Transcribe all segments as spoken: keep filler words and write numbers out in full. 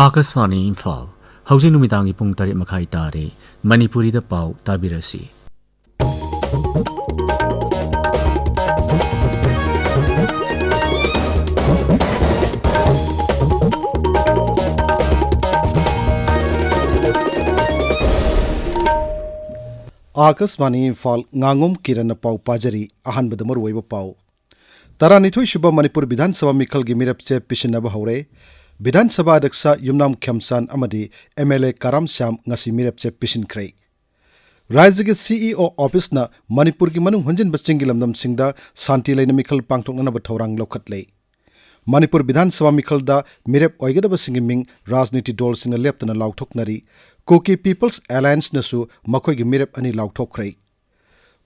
ꯑꯥꯀꯥꯁꯕꯥꯅꯤ ꯏꯝꯐꯥꯜ꯫ ꯍꯧꯖꯤꯛ ꯅꯨꯃꯤꯗꯥꯡꯒꯤ ꯄꯨꯡ ꯇꯔꯦꯠ ꯃꯈꯥꯏ ꯇꯥꯔꯦ꯫ ꯃꯅꯤꯄꯨꯔꯤꯗ ꯄꯥꯎ ꯇꯥꯕꯤꯔꯁꯤ꯫ ꯑꯥꯀꯥꯁꯕꯥꯅꯤ ꯏꯝꯐꯥꯜ, ꯉꯥꯉꯣꯝ ꯀꯤꯔꯟꯅ ꯄꯥꯎ ꯄꯥꯖꯔꯤ꯫ ꯑꯍꯥꯟꯕꯗ ꯃꯔꯨꯑꯣꯏꯕ ꯄꯥꯎ꯫ ꯇꯔꯥꯅꯤꯊꯣꯏ ꯁꯨꯕ ꯃꯅꯤꯄꯨꯔ ꯕꯤꯙꯥꯟ ꯁꯚꯥ ꯃꯤꯈꯜꯒꯤ ꯃꯤꯔꯦꯞꯆꯦ ꯄꯤꯁꯤꯟꯅꯕ ꯍꯧꯔꯦ꯫ ꯕꯤꯙꯥꯟ ꯁꯚꯥ ꯑꯗ꯭ꯌꯛꯁ ꯌꯨꯝꯅꯥꯝ ꯈꯦꯝꯆꯥꯟ ꯑꯃꯗꯤ ꯑꯦꯝ ꯑꯦꯜ ꯑꯦ ꯀꯔꯥꯝ ꯁ꯭ꯌꯥꯝ ꯉꯁꯤ ꯃꯤꯔꯦꯞꯆꯦ ꯄꯤꯁꯤꯟꯈ꯭ꯔꯦ꯫ ꯔꯥꯖ꯭ꯌꯒꯤ ꯁꯤ ꯏ ꯑꯣ ꯑꯣꯐꯤꯁꯅ ꯃꯅꯤꯄꯨꯔꯒꯤ ꯃꯅꯨꯡ ꯍꯨꯟꯖꯤꯟꯕ ꯆꯤꯡꯒꯤ ꯂꯝꯗꯝꯁꯤꯡꯗ ꯁꯥꯟꯇꯤ ꯂꯩꯅ ꯃꯤꯈꯜ ꯄꯥꯡꯊꯣꯛꯅꯅꯕ ꯊꯧꯔꯥꯡ ꯂꯧꯈꯠꯂꯦ꯫ ꯃꯅꯤꯄꯨꯔ ꯕꯤꯙꯥꯟ ꯁꯚꯥ ꯃꯤꯈꯜꯗ ꯃꯤꯔꯦꯞ ꯑꯣꯏꯒꯗꯕꯁꯤꯡꯒꯤ ꯃꯤꯡ ꯔꯥꯖꯅꯤꯇꯤ ꯗꯣꯜꯁꯤꯡꯅ ꯂꯦꯞꯇꯅ ꯂꯥꯎꯊꯣꯛꯅꯔꯤ꯫ ꯀꯨꯀꯤ ꯄꯤꯄꯜꯁ ꯑꯦꯂꯥꯌꯟꯁꯅꯁꯨ ꯃꯈꯣꯏꯒꯤ ꯃꯤꯔꯦꯞ ꯑꯅꯤ ꯂꯥꯎꯊꯣꯛꯈ꯭ꯔꯦ꯫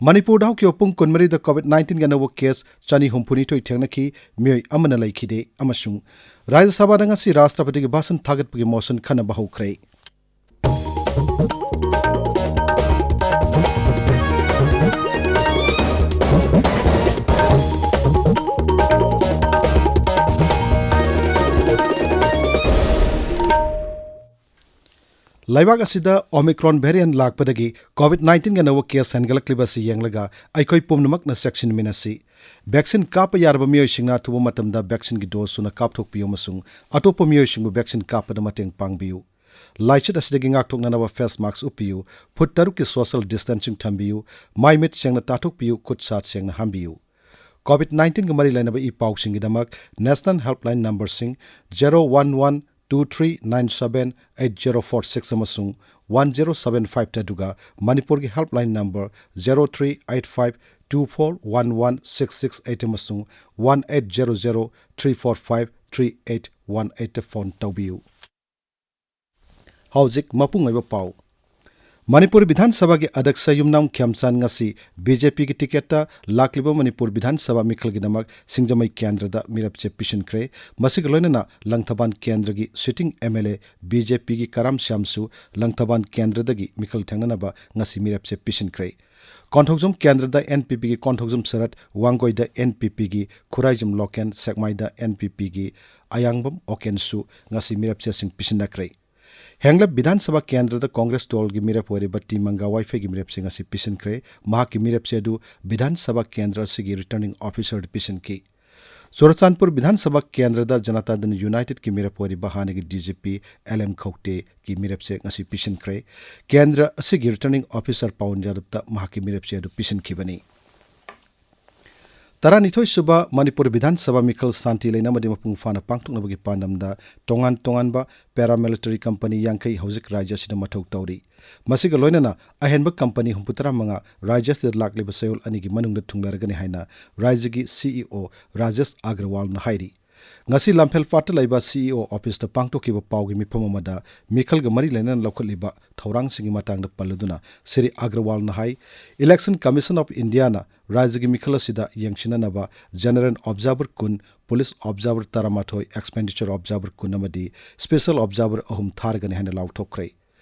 ꯃꯅꯤꯄꯨꯔꯗ ꯍꯧꯈꯤꯕ ꯄꯨꯡ ꯀꯨꯟꯃꯔꯤꯗ ꯀꯣꯚꯤꯗ ꯅꯥꯏꯟꯇꯤꯟꯒꯤ ꯑꯅꯧꯕ ꯀꯦꯁ ꯆꯅꯤ ꯍꯨꯝꯐꯨꯅꯤꯊꯣꯏ ꯊꯦꯡꯅꯈꯤ, ꯃꯤꯑꯣꯏ ꯑꯃꯅ ꯂꯩꯈꯤꯗꯦ, ꯑꯃꯁꯨꯡ ꯔꯥꯖ꯭ꯌ ꯁꯚꯥꯗ ꯉꯁꯤ ꯔꯥꯁꯇ꯭ꯔꯄꯇꯤꯒꯤ ꯚꯥꯁꯟ ꯊꯥꯒꯠꯄꯒꯤ ꯃꯣꯁꯟ ꯈꯟꯅꯕ ꯍꯧꯈ꯭ꯔꯦ꯫ ꯂꯩꯕꯥꯛ ꯑꯁꯤꯗ ꯑꯣꯃꯤꯀ꯭ꯔꯣꯟ ꯚꯦꯔꯤꯌꯟ ꯂꯥꯛꯄꯗꯒꯤ ꯀꯣꯚꯤꯗ ꯅꯥꯏꯟꯇꯤꯟꯒꯤ ꯑꯅꯧꯕ ꯀꯦꯁ ꯍꯦꯟꯒꯠꯂꯛꯂꯤꯕ ꯑꯁꯤ ꯌꯦꯡꯂꯒ ꯑꯩꯈꯣꯏ ꯄꯨꯝꯅꯃꯛꯅ ꯆꯦꯛꯁꯤꯟꯃꯤꯟꯅꯁꯤ꯫ ꯚꯦꯛꯁꯤꯟ ꯀꯥꯞꯄ ꯌꯥꯔꯕ ꯃꯤꯑꯣꯏꯁꯤꯡꯅ ꯑꯊꯨꯕ ꯃꯇꯝꯗ ꯚꯦꯛꯁꯤꯟꯒꯤ ꯗꯣꯁ ꯁꯨꯅ ꯀꯥꯞꯊꯣꯛꯄꯤꯌꯨ ꯑꯃꯁꯨꯡ ꯑꯇꯣꯞꯄ ꯃꯤꯑꯣꯏꯁꯤꯡꯕꯨ ꯚꯦꯛꯁꯤꯟ ꯀꯥꯞꯄꯗ ꯃꯇꯦꯡ ꯄꯥꯡꯕꯤꯌꯨ꯫ ꯂꯥꯏꯆꯠ ꯑꯁꯤꯗꯒꯤ ꯉꯥꯛꯊꯣꯛꯅꯅꯕ ꯐꯦꯁ ꯃꯥꯁꯛ ꯎꯞꯄꯤꯌꯨ, ꯐꯨꯠ ꯇꯔꯨꯛꯀꯤ ꯁꯣꯁꯤꯌꯦꯜ ꯗꯤꯁꯇꯦꯟꯁꯤꯡ ꯊꯝꯕꯤꯌꯨ, ꯃꯥꯏ ꯃꯤꯠ ꯁꯦꯡꯅ ꯇꯥꯊꯣꯛꯄꯤꯌꯨ, ꯈꯨꯠ ꯁꯥ ꯁꯦꯡꯅ ꯍꯥꯝꯕꯤꯌꯨ꯫ ꯀꯣꯚꯤꯗ ꯅꯥꯏꯟꯇꯤꯟꯒ ꯃꯔꯤ ꯂꯩꯅꯕ ꯏ ꯄꯥꯎꯁꯤꯡꯒꯤꯗꯃꯛ ꯅꯦꯁꯅꯦꯜ ꯍꯦꯜꯞꯂꯥꯏꯟ ꯅꯝꯕꯔꯁꯤꯡ zero one one two three nine seven eight zero four six ꯑꯃꯁꯨꯡ ꯋꯥꯟ ꯖꯦꯔꯣ ꯁꯚꯦꯟ ꯐꯥꯏꯚ, ꯑꯗꯨꯒ ꯃꯅꯤꯄꯨꯔꯒꯤ helpline number zero three eight five two four one one six six eight ꯑꯃꯁꯨꯡ one eight zero zero three four five three eight one ꯑꯩꯠꯇ phone ꯇꯧꯕꯤꯌꯨ꯫ ꯍꯧꯖꯤꯛ ꯃꯄꯨꯡ ꯑꯣꯏꯕ ꯄꯥꯎ꯫ ꯃꯅꯤꯄꯨꯔ ꯕꯤꯙꯥꯟ ꯁꯚꯥꯒꯤ ꯑꯗ꯭ꯌꯛꯁ ꯌꯨꯝꯅꯥꯝ ꯈꯦꯝꯆꯥꯟ ꯉꯁꯤ ꯕꯤ ꯖꯦ ꯄꯤꯒꯤ ꯇꯤꯀꯦꯠꯇ ꯂꯥꯛꯂꯤꯕ ꯃꯅꯤꯄꯨꯔ ꯕꯤꯙꯥꯟ ꯁꯚꯥ ꯃꯤꯈꯜꯒꯤꯗꯃꯛ ꯁꯤꯡꯖꯃꯩ ꯀꯦꯟꯗ꯭ꯔꯗ ꯃꯤꯔꯦꯞꯆꯦ ꯄꯤꯁꯤꯟꯈ꯭ꯔꯦ꯫ ꯃꯁꯤꯒ ꯂꯣꯏꯅꯅ ꯂꯪꯊꯕꯥꯜ ꯀꯦꯟꯗ꯭ꯔꯒꯤ sitting M L A B J ꯄꯤꯒꯤ ꯀꯔꯥꯝ ꯁ꯭ꯌꯥꯝꯁꯨ ꯂꯪꯊꯕꯥꯜ ꯀꯦꯟꯗ꯭ꯔꯗꯒꯤ ꯃꯤꯈꯜ ꯊꯦꯡꯅꯅꯕ ꯉꯁꯤ ꯃꯤꯔꯦꯞꯆꯦ ꯄꯤꯁꯤꯟꯈ꯭ꯔꯦ꯫ ꯀꯣꯟꯊꯧꯖꯝ ꯀꯦꯟꯗ꯭ꯔꯗ ꯑꯦꯟ ꯄꯤ ꯄꯤꯒꯤ ꯀꯣꯟꯊꯧꯖꯝ ꯁꯔꯠ, ꯋꯥꯡꯒꯣꯏꯗ ꯑꯦꯟ ꯄꯤ ꯄꯤꯒꯤ ꯈꯨꯔꯥꯏꯖꯝ ꯂꯣꯀꯦꯟ, ꯁꯦꯛꯃꯥꯏꯗ ꯑꯦꯟ ꯄꯤ ꯄꯤꯒꯤ ꯑꯌꯥꯡꯕꯝ ꯑꯣꯀꯦꯟꯁꯨ ꯉꯁꯤ ꯃꯤꯔꯦꯞꯆꯦꯁꯤꯡ ꯄꯤꯁꯤꯟꯅꯈ꯭ꯔꯦ꯫ ꯍꯦꯡꯂꯞ ꯕꯤꯙꯥꯟ ꯁꯚꯥ ꯀꯦꯟꯗ꯭ꯔꯗ ꯀꯣꯡꯒ꯭ꯔꯦꯁ ꯗꯣꯜꯒꯤ ꯃꯤꯔꯦꯞ ꯑꯣꯏꯔꯤꯕ ꯇꯤ ꯃꯪꯒꯥ ꯋꯥꯏꯐꯩꯒꯤ ꯃꯤꯔꯦꯞꯁꯤꯡ ꯑꯁꯤ ꯄꯤꯁꯤꯟꯈ꯭ꯔꯦ꯫ ꯃꯍꯥꯛꯀꯤ ꯃꯤꯔꯦꯞꯁꯦ ꯑꯗꯨ ꯕꯤꯙꯥꯟ ꯁꯚꯥ ꯀꯦꯟꯗ꯭ꯔ ꯑꯁꯤꯒꯤ ꯔꯤꯇꯔꯅꯤꯡ ꯑꯣꯐꯤꯁꯔꯗ ꯄꯤꯁꯤꯟꯈꯤ꯫ ꯆꯨꯔꯆꯥꯟꯄꯨꯔ ꯕꯤꯙꯥꯟ ꯁꯚꯥ ꯀꯦꯟꯗ꯭ꯔꯗ ꯖꯅꯇꯥ ꯗꯜ ꯌꯨꯅꯥꯏꯇꯦꯗꯀꯤ ꯃꯤꯔꯦꯞ ꯑꯣꯏꯔꯤꯕ ꯍꯥꯟꯅꯒꯤ D G P L M ꯈꯧꯇꯦꯒꯤ ꯃꯤꯔꯦꯞꯁꯦ ꯉꯁꯤ ꯄꯤꯁꯤꯟꯈ꯭ꯔꯦ꯫ ꯀꯦꯟꯗ꯭ꯔ ꯑꯁꯤꯒꯤ ꯔꯤꯇꯔꯅꯤꯡ ꯑꯣꯐꯤꯁꯔ ꯄꯋꯟ ꯌꯥꯗꯕꯇ ꯃꯍꯥꯛꯀꯤ ꯃꯤꯔꯦꯞꯁꯦ ꯑꯗꯨ ꯄꯤꯁꯤꯟꯈꯤꯕꯅꯤ꯫ ꯇꯔꯥꯅꯤꯊꯣꯏ ꯁꯨꯕ ꯃꯅꯤꯄꯨꯔ ꯕꯤꯙꯥꯟ ꯁꯚꯥ ꯃꯤꯈꯜ ꯁꯥꯟꯇꯤ ꯂꯩꯅ ꯑꯃꯗꯤ ꯃꯄꯨꯡ ꯐꯥꯅ ꯄꯥꯡꯊꯣꯛꯅꯕꯒꯤ ꯄꯥꯟꯗꯝꯗ ꯇꯣꯉꯥꯟ ꯇꯣꯉꯥꯟꯕ ꯄꯦꯔꯥꯃꯤꯂꯤꯇꯔꯤ ꯀꯝꯄꯅꯤ ꯌꯥꯡꯈꯩ ꯍꯧꯖꯤꯛ ꯔꯥꯖ꯭ꯌ ꯑꯁꯤꯗ ꯃꯊꯧ ꯇꯧꯔꯤ꯫ ꯃꯁꯤꯒ ꯂꯣꯏꯅꯅ ꯑꯍꯦꯟꯕ ꯀꯝꯄꯅꯤ ꯍꯨꯝꯐꯨꯇꯔꯥ ꯃꯉꯥ ꯔꯥꯖ꯭ꯌ ꯑꯁꯤꯗ ꯂꯥꯛꯂꯤꯕ ꯆꯌꯣꯜ ꯑꯅꯤꯒꯤ ꯃꯅꯨꯡꯗ ꯊꯨꯡꯂꯔꯒꯅꯤ ꯍꯥꯏꯅ ꯔꯥꯖ꯭ꯌꯒꯤ ꯁꯤ ꯏ ꯑꯣ ꯔꯥꯖꯦꯁ ꯑꯒꯔꯋꯥꯜꯅ ꯍꯥꯏꯔꯤ꯫ ꯉꯁꯤ ꯂꯝꯐꯦꯜ ꯄꯥꯠꯇ ꯂꯩꯕ ꯁꯤ ꯏ ꯑꯣ ꯑꯣꯐꯤꯁꯇ ꯄꯥꯡꯊꯣꯛꯈꯤꯕ ꯄꯥꯎꯒꯤ ꯃꯤꯐꯝ ꯑꯃꯗ ꯃꯤꯈꯜꯒ ꯃꯔꯤ ꯂꯩꯅꯅ ꯂꯧꯈꯠꯂꯤꯕ ꯊꯧꯔꯥꯡꯁꯤꯡꯒꯤ ꯃꯇꯥꯡꯗ ꯄꯜꯂꯗꯨꯅ ꯁ꯭ꯔꯤ ꯑꯒꯔꯋꯥꯜꯅ ꯍꯥꯏ, Election Commission of Indiaꯅ ꯔꯥꯖ꯭ꯌꯒꯤ ꯃꯤꯈꯜ ꯑꯁꯤꯗ ꯌꯦꯡꯁꯤꯟꯅꯅꯕ ꯖꯦꯅꯔꯦꯜ ꯑꯣꯕꯖꯥꯔꯚꯔ ꯀꯨꯟ, ꯄꯨꯂꯤꯁ ꯑꯣꯕꯖꯥꯔꯚꯔ ꯇꯔꯥꯃꯥꯊꯣꯏ, ꯑꯦꯛꯁꯄꯦꯟꯗꯤꯆꯔ ꯑꯣꯕꯖꯥꯔꯚꯔ ꯀꯨꯟ ꯑꯃꯗꯤ ꯁ꯭ꯄꯦꯁꯦꯜ ꯑꯣꯕꯖꯥꯔꯚꯔ ꯑꯍꯨꯝ ꯊꯥꯔꯒꯅꯤ ꯍꯥꯏꯅ ꯂꯥꯎꯊꯣꯛꯈ꯭ꯔꯦ꯫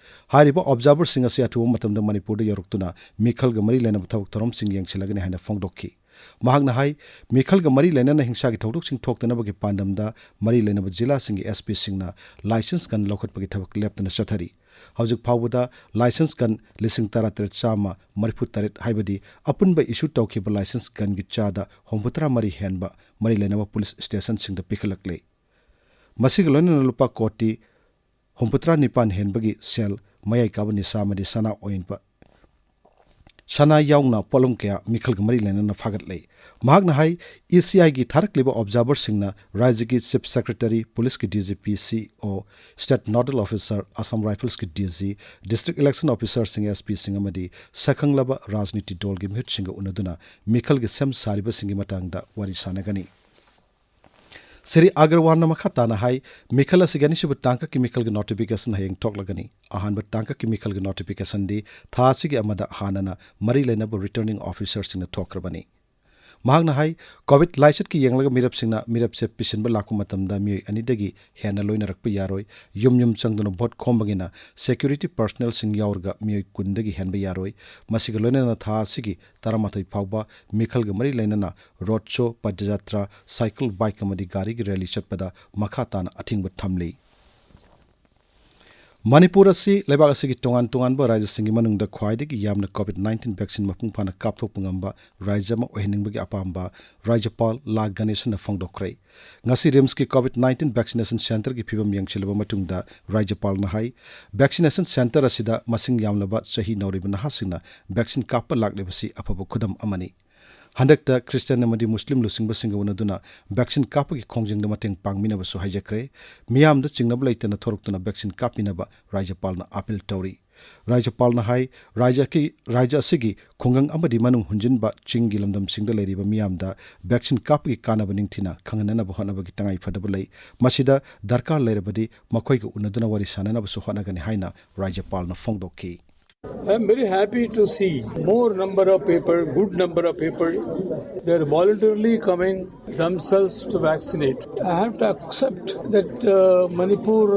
ꯍꯥꯏꯔꯤꯕ ꯑꯣꯕꯖꯥꯔꯚꯔꯁꯤꯡ ꯑꯁꯤ ꯑꯊꯨꯕ ꯃꯇꯝꯗ ꯃꯅꯤꯄꯨꯔꯗ ꯌꯧꯔꯛꯇꯨꯅ ꯃꯤꯈꯜꯒ ꯃꯔꯤ ꯂꯩꯅꯕ ꯊꯕꯛ ꯊꯧꯔꯝꯁꯤꯡ ꯌꯦꯡꯁꯤꯜꯂꯒꯅꯤ ꯍꯥꯏꯅ ꯐꯣꯡꯗꯣꯛꯈꯤ꯫ ꯃꯍꯥꯛꯅ ꯍꯥꯏ, ꯃꯤꯈꯜꯒ ꯃꯔꯤ ꯂꯩꯅꯅ ꯍꯤꯡꯁꯥꯒꯤ ꯊꯧꯗꯣꯛꯁꯤꯡ ꯊꯣꯛꯇꯅꯕꯒꯤ ꯄꯥꯟꯗꯝꯗ ꯃꯔꯤ ꯂꯩꯅꯕ ꯖꯤꯂꯥꯁꯤꯡꯒꯤ ꯑꯦꯁ ꯄꯤꯁꯤꯡꯅ ꯂꯥꯏꯁꯦꯟꯁ ꯒꯟ ꯂꯧꯈꯠꯄꯒꯤ ꯊꯕꯛ ꯂꯦꯞꯇꯅ ꯆꯠꯊꯔꯤ꯫ ꯍꯧꯖꯤꯛ ꯐꯥꯎꯕꯗ ꯂꯥꯏꯁꯦꯟꯁ ꯒꯟ ꯂꯤꯁꯤꯡ ꯇꯔꯥꯇꯔꯦꯠ ꯆꯥꯝꯃ ꯃꯔꯤꯐꯨꯇꯔꯦꯠ, ꯍꯥꯏꯕꯗꯤ ꯑꯄꯨꯟꯕ ꯏꯁꯨ ꯇꯧꯈꯤꯕ ꯂꯥꯏꯁꯦꯟꯁ ꯒꯟꯒꯤ ꯆꯥꯗ ꯍꯨꯝꯐꯨꯇꯔꯥ ꯃꯔꯤ ꯍꯦꯟꯕ ꯃꯔꯤ ꯂꯩꯅꯕ ꯄꯨꯂꯤꯁ ꯁ꯭ꯇꯦꯁꯟꯁꯤꯡꯗ ꯄꯤꯈꯠꯂꯛꯂꯦ꯫ ꯃꯁꯤꯒ ꯂꯣꯏꯅꯅ ꯂꯨꯄꯥ ꯀꯣꯇꯤ ꯍꯨꯝꯐꯨꯇꯔꯥ ꯅꯤꯄꯥꯟ ꯍꯦꯟꯕꯒꯤ ꯁꯦꯜ, ꯃꯌꯥꯏ ꯀꯥꯕ ꯅꯤꯁꯥ ꯑꯃꯗꯤ ꯁꯅꯥ ꯑꯣꯏꯕ, ꯁꯅꯥ ꯌꯥꯎꯅ ꯄꯣꯠꯂꯝ ꯀꯌꯥ ꯃꯤꯈꯜꯒ ꯃꯔꯤ ꯂꯩꯅꯅ ꯐꯥꯒꯠꯂꯦ꯫ ꯃꯍꯥꯛꯅ ꯍꯥꯏ, ꯏ ꯁꯤ ꯑꯥꯏꯒꯤ ꯊꯥꯔꯛꯂꯤꯕ ꯑꯣꯕꯖꯥꯔꯚꯔꯁꯤꯡꯅ ꯔꯥꯖ꯭ꯌꯒꯤ ꯆꯤꯐ ꯁꯦꯀ꯭ꯔꯦꯇꯔꯤ, ꯄꯨꯂꯤꯁꯀꯤ ꯗꯤ ꯖꯤ ꯄꯤ, ꯁꯤ ꯏ ꯑꯣ, state nodal officer, Assam ꯔꯥꯏꯐꯜꯁꯀꯤ D G, district election ꯑꯣꯐꯤꯁꯔꯁꯤꯡ, ꯑꯦꯁ ꯄꯤꯁꯤꯡ ꯑꯃꯗꯤ ꯁꯛꯈꯪꯂꯕ ꯔꯥꯖꯅꯤꯇꯤ ꯗꯣꯜꯒꯤ ꯃꯤꯍꯨꯠꯁꯤꯡꯒ ꯎꯅꯗꯨꯅ ꯃꯤꯈꯜꯒꯤ ꯁꯦꯝ ꯁꯥꯔꯤꯕꯁꯤꯡꯒꯤ ꯃꯇꯥꯡꯗ ꯋꯥꯔꯤ ꯁꯥꯟꯅꯒꯅꯤ꯫ ꯁ꯭ꯔꯤ ꯑꯒꯔꯋꯥꯜꯅ ꯃꯈꯥ ꯇꯥꯅ ꯍꯥꯏ, ꯃꯤꯈꯜ ꯑꯁꯤꯒꯤ ꯑꯅꯤꯁꯨꯕ ꯇꯥꯡꯀꯛꯀꯤ ꯃꯤꯈꯜꯒꯤ ꯅꯣꯇꯤꯐꯤꯀꯦꯁꯟ ꯍꯌꯦꯡ ꯊꯣꯛꯂꯒꯅꯤ꯫ ꯑꯍꯥꯟꯕ ꯇꯥꯡꯀꯛꯀꯤ ꯃꯤꯈꯜꯒꯤ ꯅꯣꯇꯤꯐꯤꯀꯦꯁꯟꯗꯤ ꯊꯥ ꯑꯁꯤꯒꯤ ꯑꯃꯗ ꯍꯥꯟꯅꯅ ꯃꯔꯤ ꯂꯩꯅꯕ ꯔꯤꯇꯔꯅꯤꯡ ꯑꯣꯐꯤꯁꯔꯁꯤꯡꯅ ꯊꯣꯛꯈ꯭ꯔꯕꯅꯤ꯫ ꯃꯍꯥꯛꯅ ꯍꯥꯏ, ꯀꯣꯚꯤꯗ ꯂꯥꯏꯆꯠꯀꯤ ꯌꯦꯡꯂꯒ ꯃꯤꯔꯞꯁꯤꯡꯅ ꯃꯤꯔꯞꯁꯦ ꯄꯤꯁꯤꯟꯕ ꯂꯥꯛꯄ ꯃꯇꯝꯗ ꯃꯤꯑꯣꯏ ꯑꯅꯤꯗꯒꯤ ꯍꯦꯟꯅ ꯂꯣꯏꯅꯔꯛꯄ ꯌꯥꯔꯣꯏ꯫ ꯌꯨꯝ ꯌꯨꯝ ꯆꯪꯗꯨꯅ ꯚꯣꯠ ꯈꯣꯝꯕꯒꯤꯅ ꯁꯦꯀ꯭ꯌꯨꯔꯤꯇꯤ ꯄꯔꯁꯅꯦꯜꯁꯤꯡ ꯌꯥꯎꯔꯒ ꯃꯤꯑꯣꯏ ꯀꯨꯟꯗꯒꯤ ꯍꯦꯟꯕ ꯌꯥꯔꯣꯏ꯫ ꯃꯁꯤꯒ ꯂꯣꯏꯅꯅ ꯊꯥ ꯑꯁꯤꯒꯤ ꯇꯔꯥꯃꯥꯊꯣꯏ ꯐꯥꯎꯕ ꯃꯤꯈꯜꯒ ꯃꯔꯤ ꯂꯩꯅꯅ ꯔꯣꯗ ꯁꯣ, ꯄꯗꯌꯥꯇ꯭ꯔꯥ, ꯁꯥꯏꯀꯜ, ꯕꯥꯏꯛ ꯑꯃꯗꯤ ꯒꯥꯔꯤꯒꯤ ꯔꯦꯂꯤ ꯆꯠꯄꯗ ꯃꯈꯥ ꯇꯥꯅ ꯑꯊꯤꯡꯕ ꯊꯝꯂꯤ꯫ ꯃꯅꯤꯄꯨꯔ ꯑꯁꯤ ꯂꯩꯕꯥꯛ ꯑꯁꯤꯒꯤ ꯇꯣꯉꯥꯟ ꯇꯣꯉꯥꯟꯕ ꯔꯥꯖ꯭ꯌꯁꯤꯡꯒꯤ ꯃꯅꯨꯡꯗ ꯈ꯭ꯋꯥꯏꯗꯒꯤ ꯌꯥꯝꯅ ꯀꯣꯚꯤꯗ ꯅꯥꯏꯟꯇꯤꯟ ꯚꯦꯛꯁꯤꯟ ꯃꯄꯨꯡ ꯐꯥꯅ ꯀꯥꯞꯊꯣꯛꯄ ꯉꯝꯕ ꯔꯥꯖ꯭ꯌ ꯑꯃ ꯑꯣꯏꯍꯟꯅꯤꯡꯕꯒꯤ ꯑꯄꯥꯝꯕ ꯔꯥꯖ꯭ꯌꯄꯥꯜ ꯂꯥ ꯒꯅꯦꯁꯟꯅ ꯐꯣꯡꯗꯣꯛꯈ꯭ꯔꯦ꯫ ꯉꯁꯤ ꯔꯤꯝꯁꯀꯤ ꯀꯣꯚꯤꯗ ꯅꯥꯏꯟꯇꯤꯟ ꯚꯦꯛꯁꯤꯅꯦꯁꯟ ꯁꯦꯟꯇꯔꯒꯤ ꯐꯤꯕꯝ ꯌꯦꯡꯁꯤꯜꯂꯕ ꯃꯇꯨꯡꯗ ꯔꯥꯖ꯭ꯌꯄꯥꯜꯅ ꯍꯥꯏ, ꯚꯦꯛꯁꯤꯅꯦꯁꯟ ꯁꯦꯟꯇꯔ ꯑꯁꯤꯗ ꯃꯁꯤꯡ ꯌꯥꯝꯂꯕ ꯆꯍꯤ ꯅꯧꯔꯤꯕ ꯅꯍꯥꯁꯤꯡꯅ ꯚꯦꯛꯁꯤꯟ ꯀꯥꯞꯄ ꯂꯥꯛꯂꯤꯕꯁꯤ ꯑꯐꯕ ꯈꯨꯗꯝ ꯑꯃꯅꯤ꯫ ꯍꯟꯗꯛꯇ ꯈ꯭ꯔꯤꯁꯇꯤꯌꯥꯟ ꯑꯃꯗꯤ ꯃꯨꯁꯂꯤꯝ ꯂꯨꯆꯤꯡꯕꯁꯤꯡꯒ ꯎꯅꯗꯨꯅ ꯚꯦꯛꯁꯤꯟ ꯀꯥꯞꯄꯒꯤ ꯈꯣꯡꯖꯪꯗ ꯃꯇꯦꯡ ꯄꯥꯡꯃꯤꯟꯅꯕꯁꯨ ꯍꯥꯏꯖꯈ꯭ꯔꯦ꯫ ꯃꯤꯌꯥꯝꯗ ꯆꯤꯡꯅꯕ ꯂꯩꯇꯅ ꯊꯣꯔꯛꯇꯨꯅ ꯚꯦꯛꯁꯤꯟ ꯀꯥꯞꯄꯤꯅꯕ ꯔꯥꯖ꯭ꯌꯄꯥꯜꯅ ꯑꯥꯄꯤꯜ ꯇꯧꯔꯤ꯫ ꯔꯥꯖ꯭ꯌꯄꯥꯜꯅ ꯍꯥꯏ, ꯔꯥꯖ꯭ꯌꯒꯤ, ꯔꯥꯖ꯭ꯌ ꯑꯁꯤꯒꯤ ꯈꯨꯡꯒꯪ ꯑꯃꯗꯤ ꯃꯅꯨꯡ ꯍꯨꯟꯖꯤꯟꯕ ꯆꯤꯡꯒꯤ ꯂꯝꯗꯝꯁꯤꯡꯗ ꯂꯩꯔꯤꯕ ꯃꯤꯌꯥꯝꯗ ꯚꯦꯛꯁꯤꯟ ꯀꯥꯞꯄꯒꯤ ꯀꯥꯟꯅꯕ ꯅꯤꯡꯊꯤꯅ ꯈꯪꯍꯟꯅꯅꯕ ꯍꯣꯠꯅꯕꯒꯤ ꯇꯉꯥꯏ ꯐꯗꯕ ꯂꯩ꯫ ꯃꯁꯤꯗ ꯗꯔꯀꯥꯔ ꯂꯩꯔꯕꯗꯤ ꯃꯈꯣꯏꯒ ꯎꯅꯗꯨꯅ ꯋꯥꯔꯤ ꯁꯥꯅꯅꯕꯁꯨ ꯍꯣꯠꯅꯒꯅꯤ ꯍꯥꯏꯅ ꯔꯥꯖ꯭ꯌꯄꯥꯜꯅ ꯐꯣꯡꯗꯣꯛꯈꯤ꯫ I am very happy to see more number of people, good number of people, they are voluntarily coming themselves to vaccinate. I have to accept that uh, Manipur,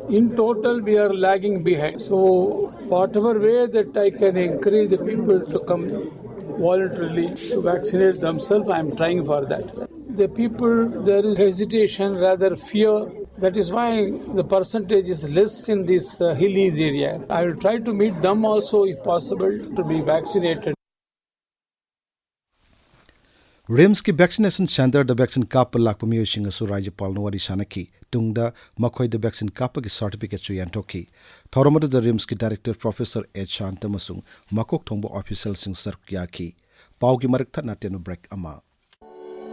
in total, we are lagging behind. So, whatever way that I can encourage the people to come voluntarily to vaccinate themselves, I am trying for that. The people, there is hesitation, rather fear. That is why the percentage is less in this uh, hilly area. I will try to meet them also, if possible, to be vaccinated. ꯔꯤꯝꯁꯀꯤ vaccination ꯁꯦꯟꯇꯔꯗ vaccine ꯀꯥꯞꯄ ꯂꯥꯛꯄ ꯃꯤꯑꯣꯏꯁꯤꯡꯒꯁꯨ ꯔꯥꯖ꯭ꯌꯄꯥꯜꯅ ꯋꯥꯔꯤ ꯁꯥꯅꯈꯤ꯫ ꯇꯨꯡꯗ ꯃꯈꯣꯏꯗ vaccine ꯀꯥꯞꯄꯒꯤ ꯁꯥꯔꯇꯤꯐꯤꯀꯦꯠꯁꯨ ꯌꯦꯟꯊꯣꯛꯈꯤ꯫ ꯊꯧꯔꯝ ꯑꯗꯨꯗ ꯔꯤꯝꯁꯀꯤ ꯗꯥꯏꯔꯦꯛꯇꯔ ꯄ꯭ꯔꯣꯐꯦꯁꯔ ꯑꯦꯆ ꯁꯥꯟꯇ ꯑꯃꯁꯨꯡ ꯃꯀꯣꯛ ꯊꯣꯡꯕ ꯑꯣꯐꯤꯁꯤꯌꯦꯜꯁꯤꯡ ꯁꯔꯨꯛ ꯌꯥꯈꯤ꯫ ꯄꯥꯎꯒꯤ ꯃꯔꯛ ꯊꯠꯅ ꯇꯦꯟꯕ ꯕ꯭ꯔꯦꯛ ꯑꯃ꯫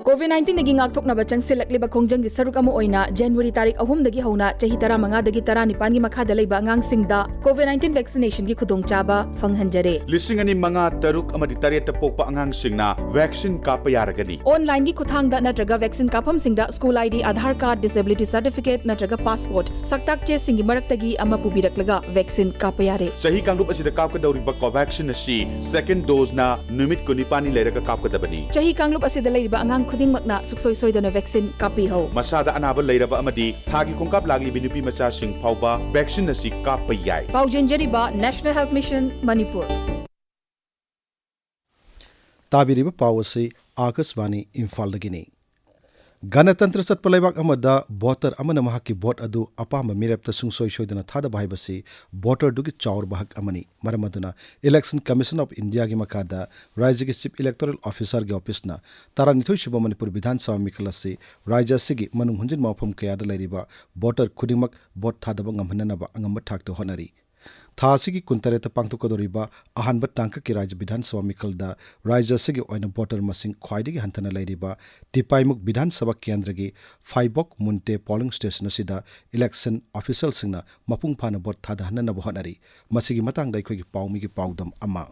COVID nineteenꯗꯒꯤ ꯉꯥꯛꯊꯣꯛꯅꯕ ꯆꯪꯁꯤꯜꯂꯛꯂꯤꯕ ꯈꯣꯡꯖꯪꯒꯤ ꯁꯔꯨꯛ ꯑꯃ ꯑꯣꯏꯅ January ꯇꯥꯔꯤꯛ ꯑꯍꯨꯝꯗꯒꯤ ꯍꯧꯅ ꯆꯍꯤ ꯇꯔꯥꯃꯉꯥꯗꯒꯤ ꯇꯔꯥꯅꯤꯄꯥꯟꯒꯤ ꯃꯈꯥꯗ ꯂꯩꯕ ꯑꯉꯥꯡꯁꯤꯡꯗ COVID nineteen vaccinationꯒꯤ ꯈꯨꯗꯣꯡꯆꯥꯕ ꯐꯪꯍꯟꯖꯔꯦ꯫ ꯂꯤꯁꯤꯡ ꯑꯅꯤ ꯃꯉꯥ, ꯇꯔꯨꯛ ꯑꯃꯗꯤ ꯇꯔꯦꯠꯇ ꯄꯣꯛꯄ ꯑꯉꯥꯡꯁꯤꯡꯅ vaccine ꯀꯥꯞꯄ ꯌꯥꯔꯒꯅꯤ꯫ Onlineꯒꯤ ꯈꯨꯠꯊꯥꯡꯗ ꯅꯠꯇ꯭ꯔꯒ vaccine ꯀꯥꯞꯐꯝꯁꯤꯡꯗ school ID, Aadhaar card, disability certificate ꯅꯠꯇ꯭ꯔꯒ passport, ꯁꯛꯇꯥꯛ ꯆꯦꯁꯤꯡꯒꯤ ꯃꯔꯛꯇꯒꯤ ꯑꯃ ꯄꯨꯕꯤꯔꯛꯂꯒ vaccine ꯀꯥꯞꯄ ꯌꯥꯔꯦ꯫ ꯆꯍꯤ ꯀꯥꯡꯂꯨꯞ ꯑꯁꯤꯗ ꯀꯥꯞꯀꯗꯧꯔꯤꯕ Covaxin ꯑꯁꯤ second doseꯅ ꯅꯨꯃꯤꯠ ꯀꯨꯟꯅꯤꯄꯥꯟꯅꯤ ꯂꯩꯔꯒ ꯀꯥꯞꯀꯗꯕꯅꯤ꯫ ꯆꯍꯤ ꯀꯥꯡꯂꯨꯞ ꯑꯁꯤꯗ ꯂꯩꯔꯤꯕ ꯑꯉꯥꯡ ꯈꯨꯗꯤꯡꯃꯛꯅ ꯁꯨꯡꯁꯣꯏ ꯁꯣꯏꯗꯅ vaccine ꯀꯥꯞꯄꯤꯍꯧ꯫ ꯃꯁꯥꯗ ꯑꯅꯥꯕ ꯂꯩꯔꯕ ꯑꯃꯗꯤ ꯊꯥꯒꯤ ꯈꯣꯡꯀꯥꯞ ꯂꯥꯛꯂꯤꯕꯤ ꯅꯨꯄꯤ ꯃꯆꯥꯁꯤꯡ ꯐꯥꯎꯕ vaccine ꯑꯁꯤ ꯀꯥꯞꯄ ꯌꯥꯏ꯫ ꯄꯥꯎꯖꯦꯟꯖꯔꯤꯕ National Health Mission ꯃꯅꯤꯄꯨꯔ꯫ ꯇꯥꯕꯤꯔꯤꯕ ꯄꯥꯎ ꯑꯁꯤ ꯑꯥꯀꯥꯁꯕꯥꯅꯤ ꯏꯝꯐꯥꯜꯗꯒꯤꯅꯤ꯫ ꯒꯅꯇꯟꯇ꯭ꯔ ꯆꯠꯄ ꯂꯩꯕꯥꯛ ꯑꯃꯗ voter ꯑꯃꯅ ꯃꯍꯥꯛꯀꯤ vote ꯑꯗꯨ ꯑꯄꯥꯝꯕ ꯃꯤꯔꯦꯞꯇ ꯁꯨꯡꯁꯣꯏ ꯁꯣꯏꯗꯅ ꯊꯥꯗꯕ ꯍꯥꯏꯕꯁꯤ voterꯗꯨꯒꯤ ꯆꯥꯎꯔꯕ ꯍꯛ ꯑꯃꯅꯤ꯫ ꯃꯔꯝ ꯑꯗꯨꯅ Election Commission of Indiaꯒꯤ ꯃꯈꯥꯗ ꯔꯥꯖ꯭ꯌꯒꯤ Chief Electoral Officerꯒꯤ officeꯅ ꯇꯔꯥꯅꯤꯊꯣꯏ ꯁꯨꯕ ꯃꯅꯤꯄꯨꯔ ꯕꯤꯙꯥꯟ ꯁꯚꯥ ꯃꯤꯈꯜ ꯑꯁꯤ ꯔꯥꯖ꯭ꯌ ꯑꯁꯤꯒꯤ ꯃꯅꯨꯡ ꯍꯨꯟꯖꯤꯟꯕ ꯃꯐꯝ ꯀꯌꯥꯗ ꯂꯩꯔꯤꯕ voter ꯈꯨꯗꯤꯡꯃꯛ vote ꯊꯥꯗꯕ ꯉꯝꯍꯟꯅꯅꯕ ꯑꯉꯝꯕ ꯊꯥꯛꯇ ꯍꯣꯠꯅꯔꯤ꯫ ꯊꯥ ꯑꯁꯤꯒꯤ ꯀꯨꯟꯇꯔꯦꯠꯇ ꯄꯥꯡꯊꯣꯛꯀꯗꯧꯔꯤꯕ ꯑꯍꯥꯟꯕ ꯇꯥꯡꯀꯛꯀꯤ ꯔꯥꯖ꯭ꯌ ꯕꯤꯙꯥꯟ ꯁꯚꯥ ꯃꯤꯈꯜꯗ ꯔꯥꯖ꯭ꯌ ꯑꯁꯤꯒꯤ ꯑꯣꯏꯅ voter ꯃꯁꯤꯡ ꯈ꯭ꯋꯥꯏꯗꯒꯤ ꯍꯟꯊꯅ ꯂꯩꯔꯤꯕ ꯇꯤꯄꯥꯏꯃꯨꯛ ꯕꯤꯙꯥꯟ ꯁꯚꯥ ꯀꯦꯟꯗ꯭ꯔꯒꯤ ꯐꯥꯏꯕꯣꯛ ꯃꯨꯟꯇꯦ polling station ꯑꯁꯤꯗ election officialꯁꯤꯡꯅ ꯃꯄꯨꯡ ꯐꯥꯅ vote ꯊꯥꯗꯍꯟꯅꯅꯕ ꯍꯣꯠꯅꯔꯤ꯫ ꯃꯁꯤꯒꯤ ꯃꯇꯥꯡꯗ ꯑꯩꯈꯣꯏꯒꯤ ꯄꯥꯎꯃꯤꯒꯤ ꯄꯥꯎꯗꯝ ꯑꯃ꯫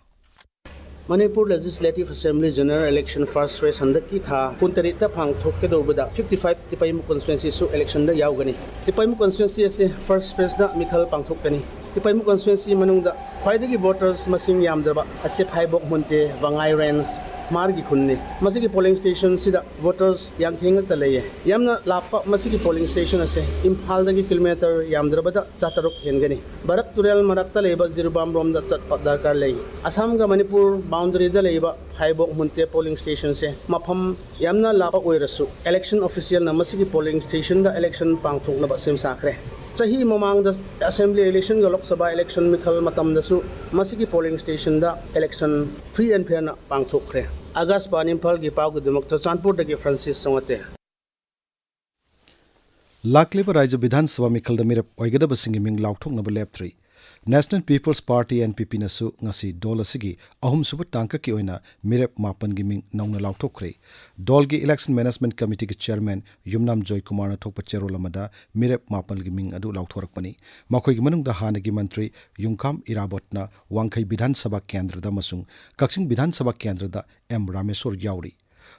Manipur Legislative Assembly General Election first phase ꯍꯟꯗꯛꯀꯤ ꯊꯥ ꯀꯨꯟꯇꯔꯦꯠꯇ ꯄꯥꯡꯊꯣꯛꯀꯗꯧꯕꯗ fifty five ꯇꯤꯄꯥꯏꯃꯨꯛ constituencyꯁꯨ electionꯗ ꯌꯥꯎꯒꯅꯤ꯫ ꯇꯤꯄꯥꯏꯃꯨꯛ constituency ꯑꯁꯤ first phaseꯗ ꯃꯤꯈꯜ ꯄꯥꯡꯊꯣꯛꯀꯅꯤ꯫ ꯇꯤꯄꯥꯏꯃꯨꯛ constituency ꯃꯅꯨꯡꯗ ꯈ꯭ꯋꯥꯏꯗꯒꯤ voters ꯃꯁꯤꯡ ꯌꯥꯝꯗ꯭ꯔꯕ ꯑꯁꯤ ꯐꯥꯏꯕꯣꯛ ꯃꯨꯟꯇꯦ ꯋꯥꯉꯥꯏ range ꯃꯥꯔꯒꯤ ꯈꯨꯟꯅꯤ꯫ ꯃꯁꯤꯒꯤ polling stationꯁꯤꯗ voters ꯌꯥꯡꯈꯩ ꯉꯛꯇ ꯂꯩꯌꯦ꯫ ꯌꯥꯝꯅ ꯂꯥꯞꯄ ꯃꯁꯤꯒꯤ polling station ꯑꯁꯤ ꯏꯝꯐꯥꯜꯗꯒꯤ kilometre ꯌꯥꯝꯗ꯭ꯔꯕꯗ ꯆꯥꯇꯔꯨꯛ ꯍꯦꯟꯒꯅꯤ꯫ ꯕꯔꯛ ꯇꯨꯔꯦꯜ ꯃꯔꯛꯇ ꯂꯩꯕ ꯖꯤꯔꯤꯕꯥꯝ ꯔꯣꯝꯗ ꯆꯠꯄ ꯗꯔꯀꯥꯔ ꯂꯩ꯫ ꯑꯁꯥꯝꯒ ꯃꯅꯤꯄꯨꯔ boundaryꯗ ꯂꯩꯕ ꯐꯥꯏꯕꯣꯛ ꯃꯨꯟꯇꯦ polling stationꯁꯦ ꯃꯐꯝ ꯌꯥꯝꯅ ꯂꯥꯞꯄ ꯑꯣꯏꯔꯁꯨ election officialꯅ ꯃꯁꯤꯒꯤ polling stationꯗ election ꯄꯥꯡꯊꯣꯛꯅꯕ ꯁꯦꯝ ꯁꯥꯈ꯭ꯔꯦ꯫ ꯆꯍꯤ ꯃꯃꯥꯡꯗ Assembly electionꯒ Lok Sabha election ꯃꯤꯈꯜ ꯃꯇꯝꯗꯁꯨ ꯃꯁꯤꯒꯤ polling stationꯗ election free and fairꯅ ꯄꯥꯡꯊꯣꯛꯈ꯭ꯔꯦ꯫ ꯑꯥꯀꯥꯁꯕꯥꯅꯤ ꯏꯝꯐꯥꯜꯒꯤ ꯄꯥꯎꯒꯤꯗꯃꯛ ꯆꯨꯔꯆꯥꯟꯄꯨꯔꯗꯒꯤ ꯐ꯭ꯔꯥꯟꯁꯤꯁ ꯆꯣꯉꯥꯇꯦ꯫ ꯂꯥꯛꯂꯤꯕ ꯔꯥꯖ꯭ꯌ ꯕꯤꯙꯥꯟ ꯁꯚꯥ ꯃꯤꯈꯜꯗ ꯃꯤꯔꯦꯞ ꯑꯣꯏꯒꯗꯕꯁꯤꯡꯒꯤ ꯃꯤꯡ ꯂꯥꯎꯊꯣꯛꯅꯕ ꯂꯦꯞꯇ꯭ꯔꯤ꯫ National People's Party, N P P ꯅꯁꯨ ꯉꯁꯤ ꯗꯣꯜ ꯑꯁꯤꯒꯤ ꯑꯍꯨꯝꯁꯨꯕ ꯇꯥꯡꯀꯛꯀꯤ ꯑꯣꯏꯅ ꯃꯤꯔꯦꯞ ꯃꯥꯄꯟꯒꯤ ꯃꯤꯡ ꯅꯧꯅ ꯂꯥꯎꯊꯣꯛꯈ꯭ꯔꯦ꯫ ꯗꯣꯜꯒꯤ Election Management Committeeꯒꯤ Chairman ꯌꯨꯝꯅꯥꯝ ꯖꯣꯏꯀꯨꯃꯥꯔꯅ ꯊꯣꯛꯄ ꯆꯦꯔꯣꯜ ꯑꯃꯗ ꯃꯤꯔꯦꯞ ꯃꯥꯄꯜꯒꯤ ꯃꯤꯡ ꯑꯗꯨ ꯂꯥꯎꯊꯣꯔꯛꯄꯅꯤ꯫ ꯃꯈꯣꯏꯒꯤ ꯃꯅꯨꯡꯗ ꯍꯥꯟꯅꯒꯤ ꯃꯟꯇ꯭ꯔꯤ ꯌꯨꯝꯈꯥꯝ ꯏꯔꯥꯕꯣꯠꯅ ꯋꯥꯡꯈꯩ ꯕꯤꯙꯥꯟ ꯁꯚꯥ ꯀꯦꯟꯗ꯭ꯔꯗ ꯑꯃꯁꯨꯡ ꯀꯛꯆꯤꯡ ꯕꯤꯙꯥꯟ ꯁꯚꯥ ꯀꯦꯟꯗ꯭ꯔꯗ ꯑꯦꯝ ꯔꯥꯃꯦꯁꯣꯔ ꯌꯥꯎꯔꯤ꯫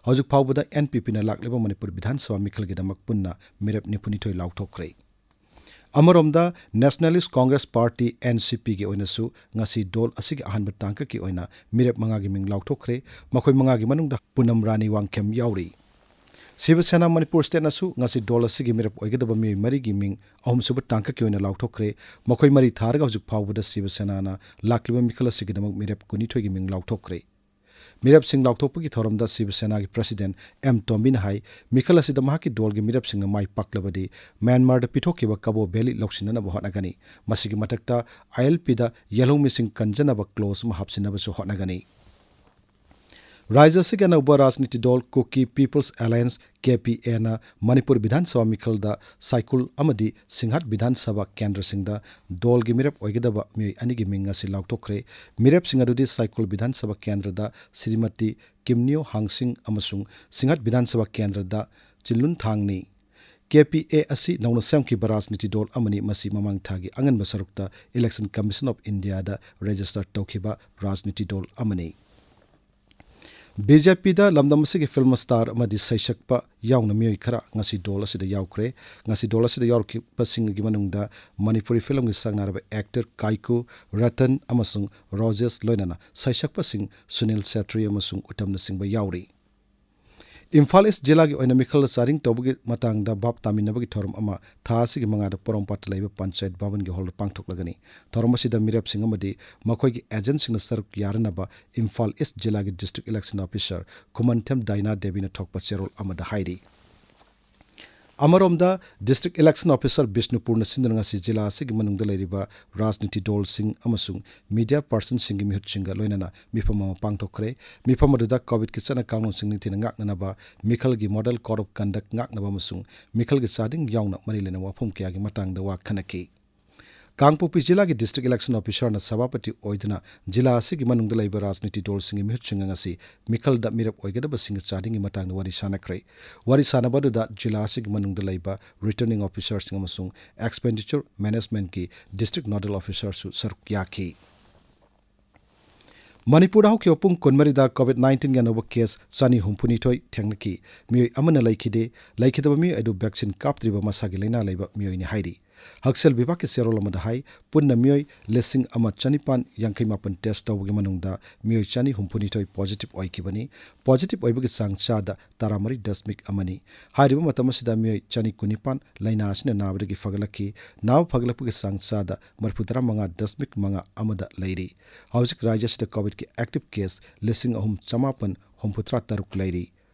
ꯍꯧꯖꯤꯛ ꯐꯥꯎꯕꯗ N P Pꯅ ꯂꯥꯛꯂꯤꯕ ꯃꯅꯤꯄꯨꯔ ꯕꯤꯙꯥꯟ ꯁꯚꯥ ꯃꯤꯈꯜꯒꯤꯗꯃꯛ ꯄꯨꯟꯅ ꯃꯤꯔꯦꯞ ꯅꯤꯐꯨꯅꯤꯊꯣꯏ ꯂꯥꯎꯊꯣꯛꯈ꯭ꯔꯦ꯫ ꯑꯃꯔꯣꯝꯗ, Nationalist Congress Party, N C Pꯒꯤ ꯑꯣꯏꯅꯁꯨ ꯉꯁꯤ ꯗꯣꯜ ꯑꯁꯤꯒꯤ ꯑꯍꯥꯟꯕ ꯇꯥꯡꯀꯛꯀꯤ ꯑꯣꯏꯅ ꯃꯤꯔꯦꯞ ꯃꯉꯥꯒꯤ ꯃꯤꯡ ꯂꯥꯎꯊꯣꯛꯈ꯭ꯔꯦ꯫ ꯃꯈꯣꯏ ꯃꯉꯥꯒꯤ ꯃꯅꯨꯡꯗ ꯄꯨꯅꯝ ꯔꯥꯅꯤ ꯋꯥꯡꯈꯦꯝ ꯌꯥꯎꯔꯤ꯫ ꯁꯤꯕ ꯁꯦꯅꯥ ꯃꯅꯤꯄꯨꯔ ꯁ꯭ꯇꯦꯠꯅꯁꯨ ꯉꯁꯤ ꯗꯣꯜ ꯑꯁꯤꯒꯤ ꯃꯤꯔꯦꯞ ꯑꯣꯏꯒꯗꯕ ꯃꯤꯑꯣꯏ ꯃꯔꯤꯒꯤ ꯃꯤꯡ ꯑꯍꯨꯝꯁꯨꯕ ꯇꯥꯡꯀꯛꯀꯤ ꯑꯣꯏꯅ ꯂꯥꯎꯊꯣꯛꯈ꯭ꯔꯦ꯫ ꯃꯈꯣꯏ ꯃꯔꯤ ꯊꯥꯔꯒ ꯍꯧꯖꯤꯛ ꯐꯥꯎꯕꯗ ꯁꯤꯕ ꯁꯦꯅꯥꯅ ꯂꯥꯛꯂꯤꯕ ꯃꯤꯈꯜ ꯑꯁꯤꯒꯤꯗꯃꯛ ꯃꯤꯔꯦꯞ ꯀꯨꯟꯅꯤꯊꯣꯏꯒꯤ ꯃꯤꯡ ꯂꯥꯎꯊꯣꯛꯈ꯭ꯔꯦ꯫ ꯃꯤꯔꯦꯞꯁꯤꯡ ꯂꯥꯎꯊꯣꯛꯄꯒꯤ ꯊꯧꯔꯝꯗ ꯁꯤꯕ ꯁꯦꯅꯥꯒꯤ President ꯑꯦꯝ ꯇꯣꯝꯕꯤꯅ ꯍꯥꯏ, ꯃꯤꯈꯜ ꯑꯁꯤꯗ ꯃꯍꯥꯛꯀꯤ ꯗꯣꯜꯒꯤ ꯃꯤꯔꯦꯞꯁꯤꯡꯅ ꯃꯥꯏ ꯄꯥꯛꯂꯕꯗꯤ ꯃ꯭ꯌꯥꯟꯃꯥꯔꯗ ꯄꯤꯊꯣꯛꯈꯤꯕ ꯀꯕꯣ ꯚꯦꯂꯤ ꯂꯧꯁꯤꯟꯅꯅꯕ ꯍꯣꯠꯅꯒꯅꯤ꯫ ꯃꯁꯤꯒꯤ ꯃꯊꯛꯇ I L Pꯗ ꯌꯦꯜꯍꯧꯃꯤꯁꯤꯡ ꯀꯟꯖꯅꯕ clause ꯑꯃ ꯍꯥꯞꯆꯤꯟꯅꯕꯁꯨ ꯍꯣꯠꯅꯒꯅꯤ꯫ ꯔꯥꯖ꯭ꯌ ꯑꯁꯤꯒꯤ ꯑꯅꯧꯕ ꯔꯥꯖꯅꯤꯇꯤ ꯗꯣꯜ Kuki People's Alliance, K P Aꯅ Manipur ꯕꯤꯙꯥꯟ ꯁꯚꯥ ꯃꯤꯈꯜꯗ ꯁꯥꯏꯀꯨꯜ ꯑꯃꯗꯤ ꯁꯤꯡꯍꯠ ꯕꯤꯙꯥꯟ ꯁꯚꯥ ꯀꯦꯟꯗ꯭ꯔꯁꯤꯡꯗ ꯗꯣꯜꯒꯤ ꯃꯤꯔꯦꯞ ꯑꯣꯏꯒꯗꯕ ꯃꯤꯑꯣꯏ ꯑꯅꯤꯒꯤ ꯃꯤꯡ ꯉꯁꯤ ꯂꯥꯎꯊꯣꯛꯈ꯭ꯔꯦ꯫ ꯃꯤꯔꯦꯞꯁꯤꯡ ꯑꯗꯨꯗꯤ ꯁꯥꯏꯀꯨꯜ ꯕꯤꯙꯥꯟ ꯁꯚꯥ ꯀꯦꯟꯗ꯭ꯔꯗ ꯁ꯭ꯔꯤꯃꯇꯤ ꯀꯤꯝꯅꯤꯌꯣ ꯍꯥꯡꯁꯤꯡ ꯑꯃꯁꯨꯡ ꯁꯤꯡꯍꯠ ꯕꯤꯙꯥꯟ ꯁꯚꯥ ꯀꯦꯟꯗ꯭ꯔꯗ ꯆꯤꯟꯂꯨꯟ ꯊꯥꯡꯅꯤ꯫ K P A ꯑꯁꯤ ꯅꯧꯅ ꯁꯦꯝꯈꯤꯕ ꯔꯥꯖꯅꯤꯇꯤ ꯗꯣꯜ ꯑꯃꯅꯤ꯫ ꯃꯁꯤ ꯃꯃꯥꯡ ꯊꯥꯒꯤ ꯑꯉꯟꯕ ꯁꯔꯨꯛꯇ Election Commission of Indiaꯗ register ꯇꯧꯈꯤꯕ ꯔꯥꯖꯅꯤꯇꯤ ꯗꯣꯜ ꯑꯃꯅꯤ꯫ B J Pꯗ ꯂꯝꯗꯝ ꯑꯁꯤꯒꯤ film star ꯑꯃꯗꯤ ꯁꯩꯁꯛꯄ ꯌꯥꯎꯅ ꯃꯤꯑꯣꯏ ꯈꯔ ꯉꯁꯤ ꯗꯣꯜ ꯑꯁꯤꯗ ꯌꯥꯎꯈ꯭ꯔꯦ꯫ ꯉꯁꯤ ꯗꯣꯜ ꯑꯁꯤꯗ ꯌꯥꯎꯔꯛꯈꯤꯕꯁꯤꯡꯒꯤ ꯃꯅꯨꯡꯗ ꯃꯅꯤꯄꯨꯔꯤ filmꯒꯤ ꯁꯛꯅꯥꯏꯔꯕ actor ꯀꯥꯏꯀꯨ, ꯔꯇꯟ ꯑꯃꯁꯨꯡ ꯔꯣꯖꯦꯁ, ꯂꯣꯏꯅꯅ ꯁꯩꯁꯛꯄꯁꯤꯡ ꯁꯨꯅꯤꯜ ꯁꯦꯇ꯭ꯔꯤ ꯑꯃꯁꯨꯡ ꯎꯇꯝꯅꯆꯤꯡꯕ ꯌꯥꯎꯔꯤ꯫ ꯏꯝꯐꯥꯜ ꯏꯁ ꯖꯤꯂꯥꯒꯤ ꯑꯣꯏꯅ ꯃꯤꯈꯜꯗ ꯆꯥꯗꯤꯡ ꯇꯧꯕꯒꯤ ꯃꯇꯥꯡꯗ ꯚꯥꯞ ꯇꯥꯃꯤꯟꯅꯕꯒꯤ ꯊꯧꯔꯝ ꯑꯃ ꯊꯥ ꯑꯁꯤꯒꯤ ꯃꯉꯥꯗ ꯄꯣꯔꯣꯝꯄꯥꯠꯇ ꯂꯩꯕ ꯄꯟꯆꯥꯌꯠ ꯚꯕꯟꯒꯤ ꯍꯣꯜꯗ ꯄꯥꯡꯊꯣꯛꯂꯒꯅꯤ꯫ ꯊꯧꯔꯝ ꯑꯁꯤꯗ ꯃꯤꯔꯦꯞꯁꯤꯡ ꯑꯃꯗꯤ ꯃꯈꯣꯏꯒꯤ agentꯁꯤꯡꯅ ꯁꯔꯨꯛ ꯌꯥꯔꯅꯕ ꯏꯝꯐꯥꯜ ꯏꯁ ꯖꯤꯂꯥꯒꯤ District Election Officer ꯈꯨꯃꯟꯊꯦꯝ ꯗꯥꯏꯅꯥ ꯗꯦꯕꯤꯅ ꯊꯣꯛꯄ ꯆꯦꯔꯣꯜ ꯑꯃꯗ ꯍꯥꯏꯔꯤ꯫ ꯑꯃꯔꯣꯝꯗ, District Election Officer ꯕꯤꯁꯅꯨꯄꯨꯔꯅ ꯁꯤꯟꯗꯨꯅ ꯉꯁꯤ ꯖꯤꯂꯥ ꯑꯁꯤꯒꯤ ꯃꯅꯨꯡꯗ ꯂꯩꯔꯤꯕ ꯔꯥꯖꯅꯤꯇꯤ ꯗꯣꯜꯁꯤꯡ ꯑꯃꯁꯨꯡ media personꯁꯤꯡꯒꯤ ꯃꯤꯍꯨꯠꯁꯤꯡꯒ ꯂꯣꯏꯅꯅ ꯃꯤꯐꯝ ꯑꯃ ꯄꯥꯡꯊꯣꯛꯈ꯭ꯔꯦ꯫ ꯃꯤꯐꯝ ꯑꯗꯨꯗ COVID-ꯀꯤ ꯆꯠꯅ ꯀꯥꯡꯂꯣꯟꯁꯤꯡ ꯅꯤꯡꯊꯤꯅ ꯉꯥꯛꯅꯅꯕ, ꯃꯤꯈꯜꯒꯤ model code of conduct ꯉꯥꯛꯅꯕ ꯑꯃꯁꯨꯡ ꯃꯤꯈꯜꯒꯤ ꯆꯥꯗꯤꯡ ꯌꯥꯎꯅ ꯃꯔꯤ ꯂꯩꯅꯕ ꯋꯥꯐꯝ ꯀꯌꯥꯒꯤ ꯃꯇꯥꯡꯗ ꯋꯥ ꯈꯟꯅꯈꯤ꯫ ꯀꯥꯡꯄꯣꯛꯄꯤ ꯖꯤꯂꯥꯒꯤ ꯗꯤꯁꯇ꯭ꯔꯤꯛ ꯏꯂꯦꯛꯁꯟ ꯑꯣꯐꯤꯁꯥꯔꯅ ꯁꯚꯥꯄꯇꯤ ꯑꯣꯏꯗꯨꯅ ꯖꯤꯂꯥ ꯑꯁꯤꯒꯤ ꯃꯅꯨꯡꯗ ꯂꯩꯕ ꯔꯥꯖꯅꯤꯇꯤ ꯗꯜꯁꯤꯡꯒꯤ ꯃꯤꯍꯨꯠꯁꯤꯡꯒ ꯉꯁꯤ ꯃꯤꯈꯜꯗ ꯃꯤꯔꯦꯞ ꯑꯣꯏꯒꯗꯕꯁꯤꯡꯒꯤ ꯆꯥꯗꯤꯡꯒꯤ ꯃꯇꯥꯡꯗ ꯋꯥꯔꯤ ꯁꯥꯟꯅꯈ꯭ꯔꯦ꯫ ꯋꯥꯔꯤ ꯁꯥꯟꯅꯕ ꯑꯗꯨꯗ ꯖꯤꯂꯥ ꯑꯁꯤꯒꯤ ꯃꯅꯨꯡꯗ ꯂꯩꯕ ꯔꯤꯇꯔꯅꯤꯡ ꯑꯣꯐꯤꯁꯥꯔꯁꯤꯡ ꯑꯃꯁꯨꯡ ꯑꯦꯛꯁꯄꯦꯟꯗꯤꯆꯔ ꯃꯦꯅꯦꯖꯃꯦꯟꯠꯀꯤ ꯗꯤꯁꯇ꯭ꯔꯤꯛ ꯅꯣꯗꯦꯜ ꯑꯣꯐꯤꯁꯥꯔꯁꯨ ꯁꯔꯨꯛ ꯌꯥꯈꯤ꯫ ꯃꯅꯤꯄꯨꯔꯗ ꯍꯧꯈꯤꯕ ꯄꯨꯡ ꯀꯨꯟꯃꯔꯤꯗ ꯀꯣꯚꯤꯗ ꯅꯥꯏꯟꯇꯤꯟꯒꯤ ꯑꯅꯧꯕ ꯀꯦꯁ ꯆꯅꯤ ꯍꯨꯝꯐꯨꯅꯤꯊꯣꯏ ꯊꯦꯡꯅꯈꯤ꯫ ꯃꯤꯑꯣꯏ ꯑꯃꯅ ꯂꯩꯈꯤꯗꯦ꯫ ꯂꯩꯈꯤꯗꯕ ꯃꯤꯑꯣꯏ ꯑꯗꯨ ꯚꯦꯛꯁꯤꯟ ꯀꯥꯞꯇ꯭ꯔꯤꯕ ꯃꯁꯥꯒꯤ ꯂꯥꯏꯅꯥ ꯂꯩꯕ ꯃꯤꯑꯣꯏꯅꯤ ꯍꯥꯏꯔꯤ꯫ ꯍꯛꯁꯦꯜ ꯕꯤꯚꯥꯒꯀꯤ ꯆꯦꯔꯣꯜ ꯑꯃꯗ ꯍꯥꯏ, ꯄꯨꯟꯅ ꯃꯤꯑꯣꯏ ꯂꯤꯁꯤꯡ ꯑꯃ ꯆꯅꯤꯄꯥꯟ ꯌꯥꯡꯈꯩ ꯃꯥꯄꯟ ꯇꯦꯁ ꯇꯧꯕꯒꯤ ꯃꯅꯨꯡꯗ ꯃꯤꯑꯣꯏ ꯆꯅꯤ ꯍꯨꯝꯐꯨꯅꯤꯊꯣꯏ ꯄꯣꯖꯤꯇꯤꯚ ꯑꯣꯏꯈꯤꯕꯅꯤ꯫ ꯄꯣꯖꯤꯇꯤꯚ ꯑꯣꯏꯕꯒꯤ ꯆꯥꯡ ꯆꯥꯗ ꯇꯔꯥꯃꯔꯤ ꯗꯁꯃꯤꯛ ꯑꯃꯅꯤ꯫ ꯍꯥꯏꯔꯤꯕ ꯃꯇꯝ ꯑꯁꯤꯗ ꯃꯤꯑꯣꯏ ꯆꯅꯤ ꯀꯨꯟꯅꯤꯄꯥꯟ ꯂꯥꯏꯅꯥ ꯑꯁꯤꯅ ꯅꯥꯕꯗꯒꯤ ꯐꯒꯠꯂꯛꯈꯤ꯫ ꯅꯥꯕ ꯐꯒꯠꯂꯛꯄꯒꯤ ꯆꯥꯡ ꯆꯥꯗ ꯃꯔꯤꯐꯨ ꯇꯔꯥꯃꯉꯥ ꯗꯁꯃꯤꯛ ꯃꯉꯥ ꯑꯃꯗ ꯂꯩꯔꯤ꯫ ꯍꯧꯖꯤꯛ ꯔꯥꯖ꯭ꯌ ꯑꯁꯤꯗ ꯀꯣꯚꯤꯗꯀꯤ ꯑꯦꯛꯇꯤꯚ ꯀꯦꯁ ꯂꯤꯁꯤꯡ ꯑꯍꯨꯝ ꯆꯃꯥꯄꯟ ꯍꯨꯝꯐꯨꯇꯔꯥ ꯇꯔꯨꯛ ꯂꯩꯔꯤ꯫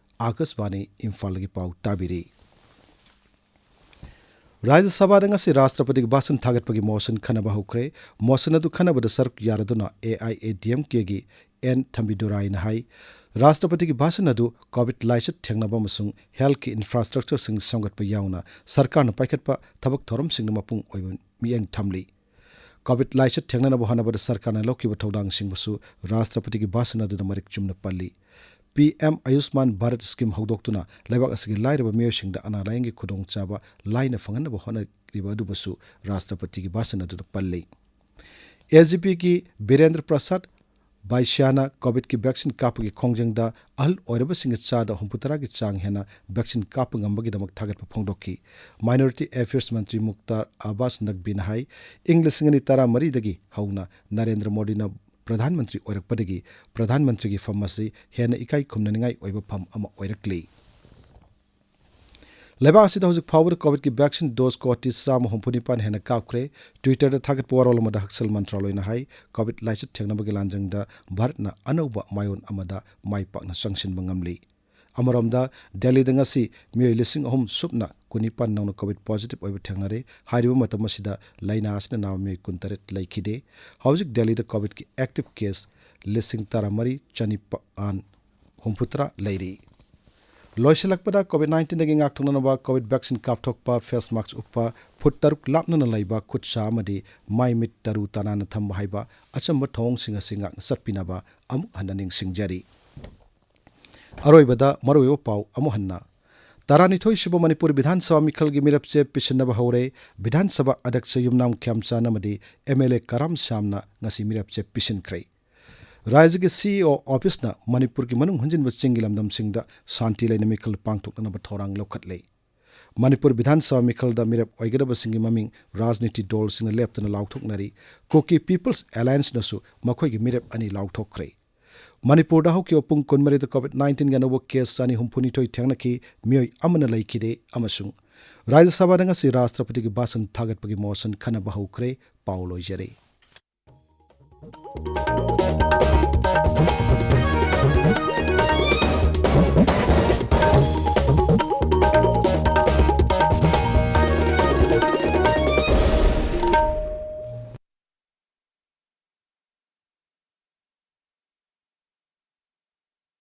ꯑꯥꯀꯥꯁꯕꯥꯅꯤ ꯏꯝꯐꯥꯜꯗꯒꯤ ꯄꯥꯎ ꯇꯥꯕꯤꯔꯤ꯫ ꯔꯥꯖ꯭ꯌ ꯁꯚꯥꯗ ꯉꯁꯤ ꯔꯥꯁꯇ꯭ꯔꯄꯇꯤꯒꯤ ꯚꯥꯁꯟ ꯊꯥꯒꯠꯄꯒꯤ ꯃꯣꯁꯟ ꯈꯟꯅꯕ ꯍꯧꯈ꯭ꯔꯦ꯫ ꯃꯣꯁꯟ ꯑꯗꯨ ꯈꯟꯅꯕꯗ ꯁꯔꯨꯛ ꯌꯥꯔꯗꯨꯅ A I A D M ꯀꯦꯒꯤ and ꯊꯝꯕꯤꯗꯨꯔꯥꯏꯅ ꯍꯥꯏ, ꯔꯥꯁꯇ꯭ꯔꯄꯇꯤꯒꯤ ꯚꯥꯁꯟ ꯑꯗꯨ ꯀꯣꯚꯤꯗ ꯂꯥꯏꯆꯠ ꯊꯦꯡꯅꯕ ꯑꯃꯁꯨꯡ ꯍꯦꯜꯊꯀꯤ ꯏꯟꯐ꯭ꯔꯥꯁ꯭ꯇ꯭ꯔꯛꯆꯔꯁꯤꯡ ꯁꯦꯝꯒꯠꯄ ꯌꯥꯎꯅ ꯁꯔꯀꯥꯔꯅ ꯄꯥꯏꯈꯠꯄ ꯊꯕꯛ ꯊꯧꯔꯝꯁꯤꯡꯗ ꯃꯄꯨꯡ ꯑꯣꯏꯕ ꯃꯤꯠꯌꯦꯡ ꯊꯝꯂꯤ꯫ ꯀꯣꯚꯤꯗ ꯂꯥꯏꯆꯠ ꯊꯦꯡꯅꯅꯕ ꯍꯣꯠꯅꯕꯗ ꯁꯔꯀꯥꯔꯅ ꯂꯧꯈꯤꯕ ꯊꯧꯗꯥꯡꯁꯤꯡꯕꯨꯁꯨ ꯔꯥꯁꯇ꯭ꯔꯄꯇꯤꯒꯤ ꯚꯥꯁꯟ ꯑꯗꯨꯗ ꯃꯔꯤꯛ ꯆꯨꯝꯅ ꯄꯜꯂꯤ꯫ ꯄꯤ ꯑꯦꯝ ꯑꯌꯨꯁꯃꯥꯟ ꯚꯥꯔꯠ ꯁ꯭ꯀꯤꯝ ꯍꯧꯗꯣꯛꯇꯨꯅ ꯂꯩꯕꯥꯛ ꯑꯁꯤꯒꯤ ꯂꯥꯏꯔꯕ ꯃꯤꯑꯣꯏꯁꯤꯡꯗ ꯑꯅꯥ ꯂꯥꯌꯦꯡꯒꯤ ꯈꯨꯗꯣꯡꯆꯥꯕ ꯂꯥꯏꯅ ꯐꯪꯍꯟꯅꯕ ꯍꯣꯠꯅꯔꯤꯕ ꯑꯗꯨꯕꯨꯁꯨ ꯔꯥꯁꯇ꯭ꯔꯄꯇꯤꯒꯤ ꯚꯥꯁꯟ ꯑꯗꯨꯗ ꯄꯜꯂꯤ꯫ ꯑꯦ ꯖꯤ ꯄꯤꯒꯤ ꯕꯤꯔꯦꯟꯗ꯭ꯔ ꯄ꯭ꯔꯁꯥꯗ ꯕꯥꯏꯁ꯭ꯌꯥꯅ ꯀꯣꯚꯤꯗꯀꯤ ꯚꯦꯛꯁꯤꯟ ꯀꯥꯞꯄꯒꯤ ꯈꯣꯡꯖꯪꯗ ꯑꯍꯜ ꯑꯣꯏꯔꯕꯁꯤꯡꯒꯤ ꯆꯥꯗ ꯍꯨꯝꯐꯨꯇꯔꯥꯒꯤ ꯆꯥꯡ ꯍꯦꯟꯅ ꯚꯦꯛꯁꯤꯟ ꯀꯥꯞꯄ ꯉꯝꯕꯒꯤꯗꯃꯛ ꯊꯥꯒꯠꯄ ꯐꯣꯡꯗꯣꯛꯈꯤ꯫ ꯃꯥꯏꯅꯣꯔꯤꯇꯤ ꯑꯦꯐꯤꯌꯔꯁ ꯃꯟꯇ꯭ꯔꯤ ꯃꯨꯛꯇꯥꯔ ꯑꯕꯥꯁ ꯅꯛꯕꯤꯅ ꯍꯥꯏ, ꯏꯪ ꯂꯤꯁꯤꯡ ꯑꯅꯤ ꯇꯔꯥꯃꯔꯤꯗꯒꯤ ꯍꯧꯅ ꯅꯔꯦꯟꯗ꯭ꯔ ꯃꯣꯗꯤꯅ ꯄ꯭ꯔꯙꯥꯟ ꯃꯟꯇ꯭ꯔꯤ ꯑꯣꯏꯔꯛꯄꯗꯒꯤ ꯄ꯭ꯔꯙꯥꯟ ꯃꯟꯇ꯭ꯔꯤꯒꯤ ꯐꯝ ꯑꯁꯤ ꯍꯦꯟꯅ ꯏꯀꯥꯏ ꯈꯨꯝꯅꯅꯤꯡꯉꯥꯏ ꯑꯣꯏꯕ ꯐꯝ ꯑꯃ ꯑꯣꯏꯔꯛꯂꯤ꯫ ꯂꯩꯕꯥꯛ ꯑꯁꯤꯗ ꯍꯧꯖꯤꯛ ꯐꯥꯎꯕꯗ ꯀꯣꯚꯤꯗꯀꯤ ꯚꯦꯛꯁꯤꯟ ꯗꯣꯁ ꯀꯣꯇꯤ ꯆꯥꯝꯃ ꯍꯨꯝꯐꯨ ꯅꯤꯄꯥꯟ ꯍꯦꯟꯅ ꯀꯥꯞꯈ꯭ꯔꯦ꯫ ꯇ꯭ꯋꯤꯇꯔꯗ ꯊꯥꯒꯠꯄ ꯋꯥꯔꯣꯜ ꯑꯃꯗ ꯍꯛꯁꯦꯜ ꯃꯟꯇ꯭ꯔꯥꯂꯣꯏꯅ ꯍꯥꯏ, ꯀꯣꯚꯤꯗ ꯂꯥꯏꯆꯠ ꯊꯦꯡꯅꯕꯒꯤ ꯂꯥꯟꯖꯪꯗ ꯚꯥꯔꯠꯅ ꯑꯅꯧꯕ ꯃꯥꯏꯑꯣꯟ ꯑꯃꯗ ꯃꯥꯏ ꯄꯥꯛꯅ ꯆꯪꯁꯤꯟꯕ ꯉꯝꯂꯤ꯫ ꯑꯃꯔꯣꯝꯗ, ꯗꯦꯜꯂꯤꯗ ꯉꯁꯤ ꯃꯤꯑꯣꯏ ꯂꯤꯁꯤꯡ ꯑꯍꯨꯝ ꯁꯨꯞꯅ ꯀꯨꯟꯅꯤꯄꯥꯟ ꯅꯧꯅ ꯀꯣꯚꯤꯗ ꯄꯣꯖꯤꯇꯤꯚ ꯑꯣꯏꯕ ꯊꯦꯡꯅꯔꯦ꯫ ꯍꯥꯏꯔꯤꯕ ꯃꯇꯝ ꯑꯁꯤꯗ ꯂꯥꯏꯅꯥ ꯑꯁꯤꯅ ꯅꯥꯕ ꯃꯤꯑꯣꯏ ꯀꯨꯟꯇꯔꯦꯠ ꯂꯩꯈꯤꯗꯦ꯫ ꯍꯧꯖꯤꯛ ꯗꯦꯜꯂꯤꯗ ꯀꯣꯚꯤꯗꯀꯤ ꯑꯦꯛꯇꯤꯚ ꯀꯦꯁ ꯂꯤꯁꯤꯡ ꯇꯔꯥꯃꯔꯤ ꯆꯅꯤꯄꯥꯟ ꯍꯨꯝꯐꯨꯇꯔꯥ ꯂꯩꯔꯤ꯫ ꯂꯣꯏꯁꯤꯜꯂꯛꯄꯗ COVID nineteenꯗꯒꯤ ꯉꯥꯛꯊꯣꯛꯅꯅꯕ COVID vaccine ꯀꯥꯞꯊꯣꯛꯄ, face mask ꯎꯞꯄ, ꯐꯨꯠ ꯇꯔꯨꯛ ꯂꯥꯞꯅꯅ ꯂꯩꯕ, ꯈꯨꯠ ꯁꯥ ꯑꯃꯗꯤ ꯃꯥꯏ ꯃꯤꯠ ꯇꯔꯨ ꯇꯅꯥꯟꯅ ꯊꯝꯕ ꯍꯥꯏꯕ ꯑꯆꯝꯕ ꯊꯧꯑꯣꯡꯁꯤꯡ ꯑꯁꯤ ꯉꯥꯛꯅ ꯆꯠꯄꯤꯅꯕ ꯑꯃꯨꯛ ꯍꯟꯅ ꯅꯤꯡꯁꯤꯡꯖꯔꯤ꯫ ꯑꯔꯣꯏꯕꯗ ꯃꯔꯨꯑꯣꯏꯕ ꯄꯥꯎ ꯑꯃꯨꯛ ꯍꯟꯅ꯫ ꯇꯔꯥꯅꯤꯊꯣꯏ ꯁꯨꯕ ꯃꯅꯤꯄꯨꯔ ꯕꯤꯙꯥꯟ ꯁꯚꯥ ꯃꯤꯈꯜꯒꯤ ꯃꯤꯔꯦꯞꯆꯦ ꯄꯤꯁꯤꯟꯅꯕ ꯍꯧꯔꯦ꯫ ꯕꯤꯙꯥꯟ ꯁꯚꯥ ꯑꯗ꯭ꯌꯛꯁ ꯌꯨꯝꯅꯥꯝ ꯈ꯭ꯌꯥꯝꯆꯥꯟ ꯑꯃꯗꯤ MLA ꯀꯔꯥꯝ ꯁ꯭ꯌꯥꯝꯅ ꯉꯁꯤ ꯃꯤꯔꯦꯞꯆꯦ ꯄꯤꯁꯤꯟꯈ꯭ꯔꯦ꯫ ꯔꯥꯖ꯭ꯌꯒꯤ CEO officeꯅ ꯃꯅꯤꯄꯨꯔꯒꯤ ꯃꯅꯨꯡ ꯍꯨꯟꯖꯤꯟꯕ ꯆꯤꯡꯒꯤ ꯂꯝꯗꯝꯁꯤꯡꯗ ꯁꯥꯟꯇꯤ ꯂꯩꯅ ꯃꯤꯈꯜ ꯄꯥꯡꯊꯣꯛꯅꯅꯕ ꯊꯧꯔꯥꯡ ꯂꯧꯈꯠꯂꯦ꯫ ꯃꯅꯤꯄꯨꯔ ꯕꯤꯙꯥꯟ ꯁꯚꯥ ꯃꯤꯈꯜꯗ ꯃꯤꯔꯦꯞ ꯑꯣꯏꯒꯗꯕꯁꯤꯡꯒꯤ ꯃꯃꯤꯡ ꯔꯥꯖꯅꯤꯇꯤ ꯗꯣꯜꯁꯤꯡꯅ ꯂꯦꯞꯇꯅ ꯂꯥꯎꯊꯣꯛꯅꯔꯤ꯫ ꯀꯨꯀꯤ ꯄꯤꯄꯜꯁ ꯑꯦꯂꯥꯌꯟꯁꯅꯁꯨ ꯃꯈꯣꯏꯒꯤ ꯃꯤꯔꯦꯞ ꯑꯅꯤ ꯂꯥꯎꯊꯣꯛꯈ꯭ꯔꯦ꯫ ꯃꯅꯤꯄꯨꯔꯗ ꯍꯧꯈꯤꯕ ꯄꯨꯡ ꯀꯨꯟꯃꯔꯤꯗ COVID nineteenꯒꯤ ꯑꯅꯧꯕ case ꯆꯅꯤ ꯍꯨꯝꯐꯨꯅꯤꯊꯣꯏ ꯊꯦꯡꯅꯈꯤ, ꯃꯤꯑꯣꯏ ꯑꯃꯅ ꯂꯩꯈꯤꯗꯦ ꯑꯃꯁꯨꯡ ꯔꯥꯖ꯭ꯌ ꯁꯚꯥꯗ ꯉꯁꯤ ꯔꯥꯁꯇ꯭ꯔꯄꯇꯤꯒꯤ ꯚꯥꯁꯟ ꯊꯥꯒꯠꯄꯒꯤ motion ꯈꯟꯅꯕ ꯍꯧꯈ꯭ꯔꯦ꯫ ꯄꯥꯎ ꯂꯣꯏꯖꯔꯦ꯫